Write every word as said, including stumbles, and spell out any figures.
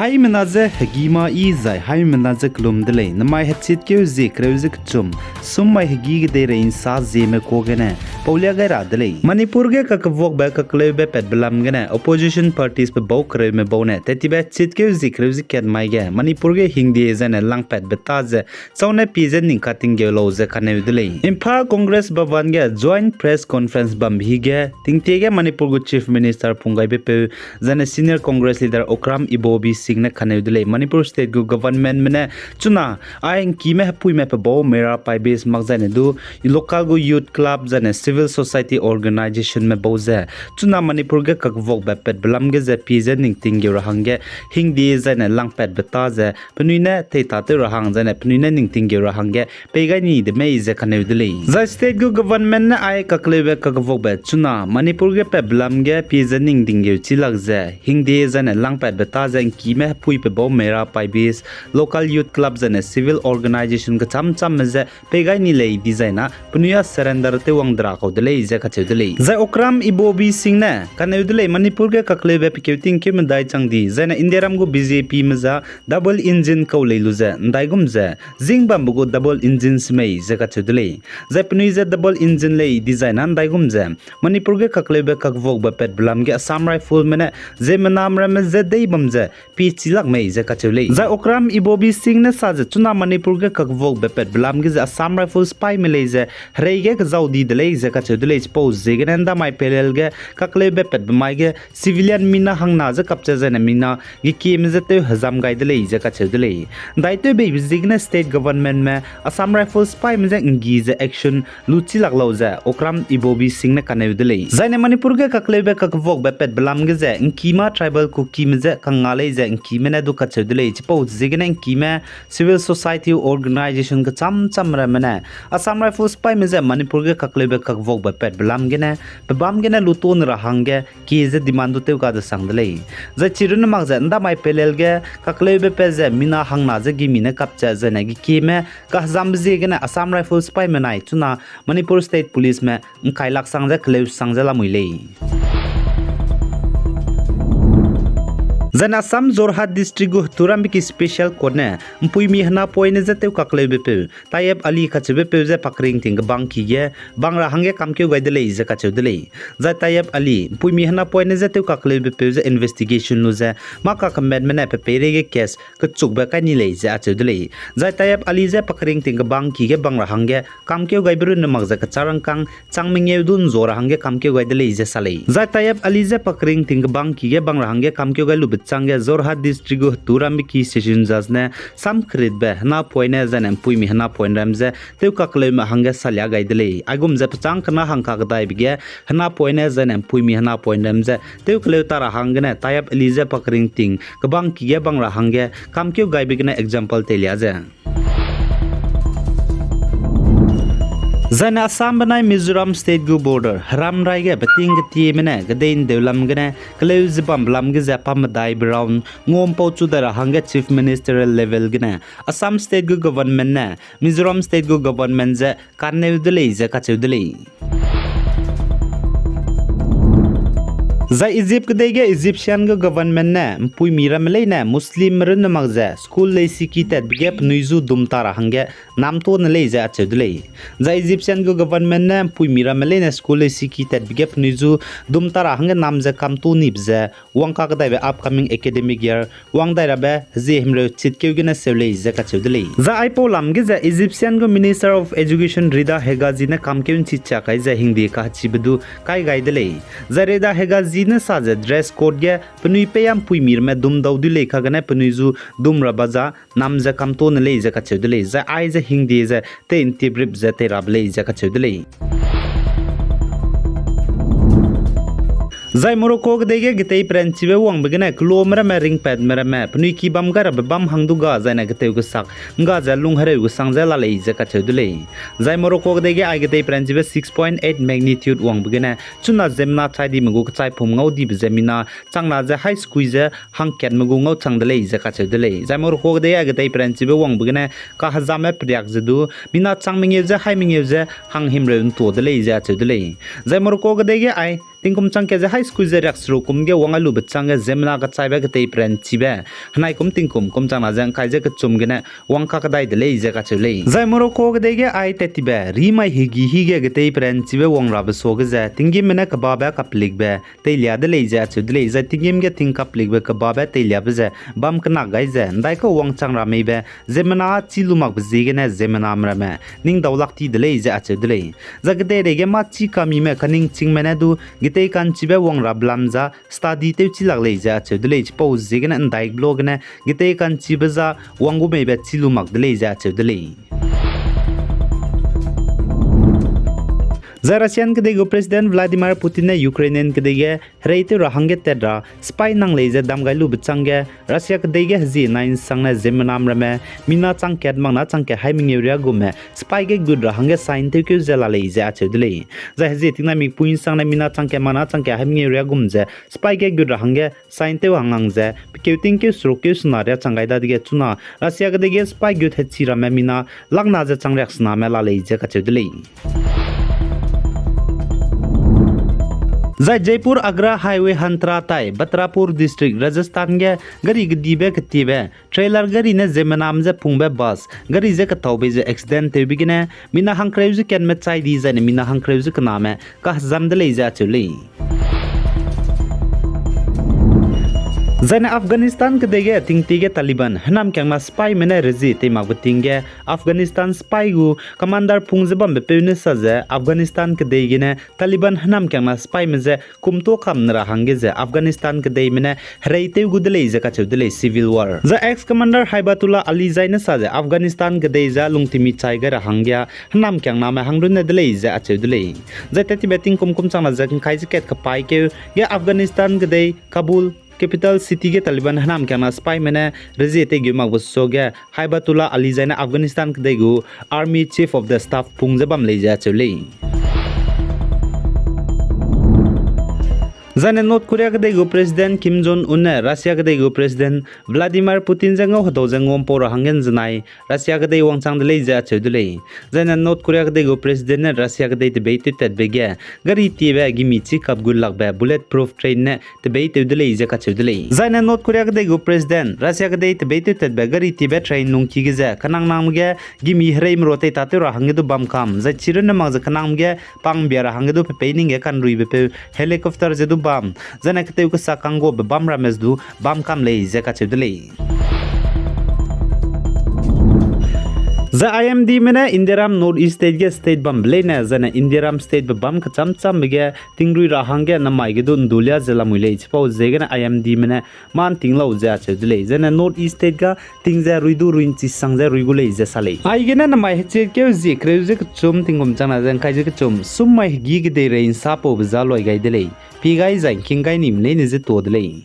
Haimena je hegî mâ yi zai haimena je kelum de lei, namai hechitkeu zie kereu ze kechum, sum mai hegî kedeirei ’nsa zieme kuâ gene paulia gai ra de lei. Manipur ge kakevuakbe kakleube patbe lam gene opposition partiesbe bau kereume bau ne tettibe hechitkeu zie kereu ze kat mai ge Manipur ge hingde zaine langpatbe tâ ze châu ne pie ze ning katinggeu lau ze kaneu de lei. Imphal Congress Bhavan ge Joint Press Conference bambe hi ge tingtie ge Manipur gu Chief Minister Phunggaibe peu, zaine Senior Congress Leader Okram Ibobi Singh ne kaneu de lei. Manipur State gu governmentme ne chuna ai ’ngkime hepuime pe bau Mera Paibis makzaine du local gu youth club zaine civil society organizationme bau ze chuna Manipur ge kakevuakbe patbe lam ge ze pie ze ning tinggeu ra hangge hingde zaine langpatbe tâ ze penui ne teitatew ra hang zaine penui ne ning tinggeu ra hangge pei gai ni de mei ze kaneu de lei. Zai state gu government ne ai kakleube kakevuakbe chuna Manipur ge patbe lam ge pie ze ning tinggeu chilak ze hingde zaine langpatbe tâ ze ’ngkime hepuibe bau Mera Paibis, local youth club zaine civil organization kecham chamme je pei gai ni lei dizai na penui â surrender tew wang de ra kau de lei ze kacheu de lei. Zai Okram Ibobi Singh ne kaneu de lei Manipur ge kakleube pe keu tingkeu medai chang di zaine Indiaram gu BJPme za double engine kau lei lu ze ’ndaigum ze zingbambe gu double engine semei ze kacheu de lei. Zai penui ze double engine lei dizai na ’ndaigum ze Manipur ge kakleube kakevuakbe patbe lam ge Assam Riflesme ne ziemmename ramme je dei bam ze pie chilak mei ze kacheu lei. Zai Okram Ibobi Singh ne sa ze chuna Manipur ge kakevuakbe patbe lam ge ze Assam Rifles sipaime lei ze herei ge kezau di de lei ze kacheu de lei. Chipau ziegene ’ndamai pelel ge kakleube patbe mai ge civilian mina hangna je kapcha zaine mina gekieme je tew hezam gai de lei ze kacheu de lei. ’Ndaitew beibe ziegene state governmentme Assam Rifles sipaime je ’nggi ze action lu chilak lau ze Okram Ibobi Singh ne kaneu de lei. Zaine Manipur ge kakleube kakevuakbe patbe lam ge ze ’ngkima tribal Kukime je kangga lei ze ’ngkime ne du kacheu de lei. Chipau ziegene ’ngkime civil society organization kecham cham ramme ne Assam Rifles sipaime je Manipur ge kakleube kakevuakbe patbe lam gene pebâm gene lutone ra hangge kie ze demand du tew ga desang de lei. Zai chirunne mak ze ’ndamai pelel ge kakleube pat ze mina hangna je gimi ne kapcha zaine gekieme kahezambe ziegene Assam Rifles sipaime nai chuna Manipur State Policeme ’ngkai lak sang ze keleu sang ze lamui lei. Zaine Assam Jorhat District gu heturambe ki Special Court ne ’mpuimi henapoine je tew kakleube peu Tayyab Ali kacheube peu je pakering ting kebang ki ge bang ra hangge kamkeu gai de lei ze kacheu de lei. Zai Tayyab Ali ’mpuimi henapoine je tew kakleube peu je investigation lu ze mâ kakemetme ne pe peireige case kechukbe kai ni lei ze acheu de lei. Zai Tayyab Ali je pakering ting kebang ki ge bang ra hangge kamkeu gaibe runne mak ze kechârangkâng chang mengeu du ’nzua ra hangge kamkeu gai de lei ze sa lei. Zai Tayyab Ali je pakering ting kebang ki ge bang ra hangge kamkeu gai lube chângge Jorhat District gu heturambe ki Session Judge ne samkeritbe henapoine zaine ’mpuimi henapoine ram je tew kakeleume hangge salia gai de lei. Aigum ze pechâng kena hangka kedaibe ge henapoine zaine ’mpuimi henapoine ram je tew keleu ta ra hanggene Tayyab Ali je pakering ting kebang ki ge bang ra hangge kamkeu gaibe gene example teilia ze Zaine Assam benai Mizoram State gu border heramrai ge beting ketieme ne kedei ’ndeu lam gene keleu ze bambe lam ge ze pa medaibe round nguampau chu dai ra hangge Chief Ministerial level gene Assam State gu government ne Mizoram State gu government je kanneu de lei ze kacheu de lei. Zai Egypt kedei ge Egyptian gu government ne ’mpuimi ramme leine Muslimme runne mak ze school leisiki tatbe ge penui zu dum ta ra hangge namto ne lei ze acheu de lei. Zai Egyptian gu government ne ’mpuimi ramme leine school leisiki tatbe ge penui zu dum ta ra hangge nam ze kamto nibe ze wangkakedaibe upcoming academic year wang dai rabe hezie himreu chitkeu gene seu lei ze kacheu de lei. Zai aipau lam ge ze Egyptian gu Minister of Education Rida Hegazi ne kamkeu ’nchi chia kai ze hingde kahechibe du kai gai de lei. Zai Rida Hegazi ne sa ze dress code ge penui pei â ’mpuimi ramme dum dau dui lei kagene penui zu dum ra ba za nam ze kamto ne lei ze kacheu de lei. Zai aize hingde ze tei ’ntiprip ze tei rabe lei ze kacheu de lei. Zai Morocco kedei ge getei peranchibe wangbe gene kelome ramme ringpatme ramme penui ki bam gai rabe bam hang du ga zaine geteu gesak ’ngga ze lunghereu gesang ze la lei ze kacheu de lei. Zai Morocco kedei ge ai getei peranchibe six point eight magnitude wangbe gene chuna ziemmena chai dime gu kechaipum ngau dibe ze mina changna ze hai sekui ze hangkatme gu ngau chang de lei ze kacheu de lei. Zai Morocco kedei ai getei peranchibe wangbe gene kahezamme periak ze du mina chang mengeu ze hai mengeu ze hanghimreu ’ntua de lei ze acheu de lei. Zai Morocco kedei ge ai tingkum chang kat ze hai sekui ze riakseruk kum ge wang ai lube chângge ziemmena kechaibe ketei peranchibe, henai kum tingkum kum chang na ze ngkai ze kechum gene wang kakdai de lei ze kacheu lei. Zai Morocco kedei ge ai tat tibe rimai hegi hige ketei peranchibe wang rabe suage ze tinggimme ne kebabe kaplikbe teilia de lei ze acheu de lei. Zai tinggim ge ting kaplikbe kebabe teiliabe ze bam kenak gai ze ndaikau wangchang ra meibe ziemmena chî lu makbe ziegene ziemmename ramme ning daulak ti de lei ze acheu de lei. Zai kedeirei ge mâ chî kamime kaningchingme ne du getei ka'nchibe wang rabe lam za study tewchi lak lei ze acheu de lei. Chipau ziegene ndaikbe lo gene getei ka'nchibe za wang gu meibe chî lu mak de lei ze acheu de lei. Zai Russian kedei gu President Vladimir Putin ne Ukrainian kedei ge hereitew ra hangge tat ra spy nang lei ze dam gai lube chângge Russia kedei ge hezie nai nsangne ziemmename ramme mina chang kat makna chang kat hai mengeu riagumme spy ge gut ra hangge sign tewkeu ze la lei ze acheu de lei. Zai hezie tingnaimik pui nsangne mina chang kat makna chang kat hai mengeu riagum ze spy ge gut ra hangge sign tew hangnang ze pe keu tingkeu seruk keu sena riâ chang gai dadege chuna Russia kedei ge spy gut hechi ramme mina lakna ze chang riaksename la lei ze kacheu de lei. Zai Jaipur Agra Highway hantra tai Batrapur District Rajasthan ge gari kedibe ketiebe trailer gari ne ziemmename je pungbe bus gari je ketaubei ze accident tewbe gene mina hangkereu ze katme chai di zaine mina hangkereu ze kename kahezam de lei ze acheu lei. Zaine Afghanistan kedei ge tingtie ge Taliban hênamkiangna spyme ne rezie tei makbe ting ge Afghanistan spy gu commander pung ze bambe peu ne sa ze Afghanistan kedei gene Taliban hênamkiangna spyme je kumtuâ kam ne ra hangge ze Afghanistan kedeime ne hereitew gu de lei ze kacheu de lei, civil war. Zai ex-commander Hibatullah Ali zai ne sa ze Afghanistan kedei ze lungtimi chai gai ra hangge hênamkiangname hangrunne de lei ze acheu de lei. Zai tat tibe tingkum kum chang na ze ngkai ze kat kepaîkeu ge Afghanistan kedei Kabul capital city ge Taliban hênamkiangna spyme ne rezie teigeu makbe suage Hibatullah Ali zai ne Afghanistan kedei gu army chief of the staff pung ze bam lei ze acheu lei. Zaine North Korea kedei gu President Kim Jong Un ne Russia kedei gu President Vladimir Putin je ngau hedau ze nguampau ra hangge ’nzenai Russia kedei wangchang de lei ze acheu de lei. Zaine North Korea kedei gu President ne Russia kedei tebeîtew tatbe ge gari tiebe gimi chi kap gu lakbe bulletproof train ne tebeîtew de lei ze kacheu de lei. Zaine North Korea kedei gu President Russia kedei tebeîtew tatbe gari tiebe train lungki ge ze kenangnangme ge gimi hereime rua tei tatew ra hangge du bam kam, zai chirunne mak ze kenangme ge pang ’mbia ra hangge du pe pei ning ge ka'nruibe peu helicopter ze du bam, zaine ketew kesa kangguabe bam ramme ze du bam kam lei ze kacheu de lei. Zai I M Dme ne Indiaram North East State ge state bambe leine, zaine Indiaram statebe bam kechâm châmbe ge tingrui ra hangge namai ge du ’ndulia ze lamui lei, chipau ziegene I M Dme ne mâ ’nting lau ze acheu de lei. Zaine North East State ga ting ze rui du rui ’nchi sang ze rui gu lei ze sa lei. Aigene namai hechietkeu zie kereu ze kechum tingkum chang na ze ngkai ze kechum, summai hegî kedeirei ’nsapaube za loi gai de lei. Pie gai zai ’ngking gai nime leine ze tuâ de lei.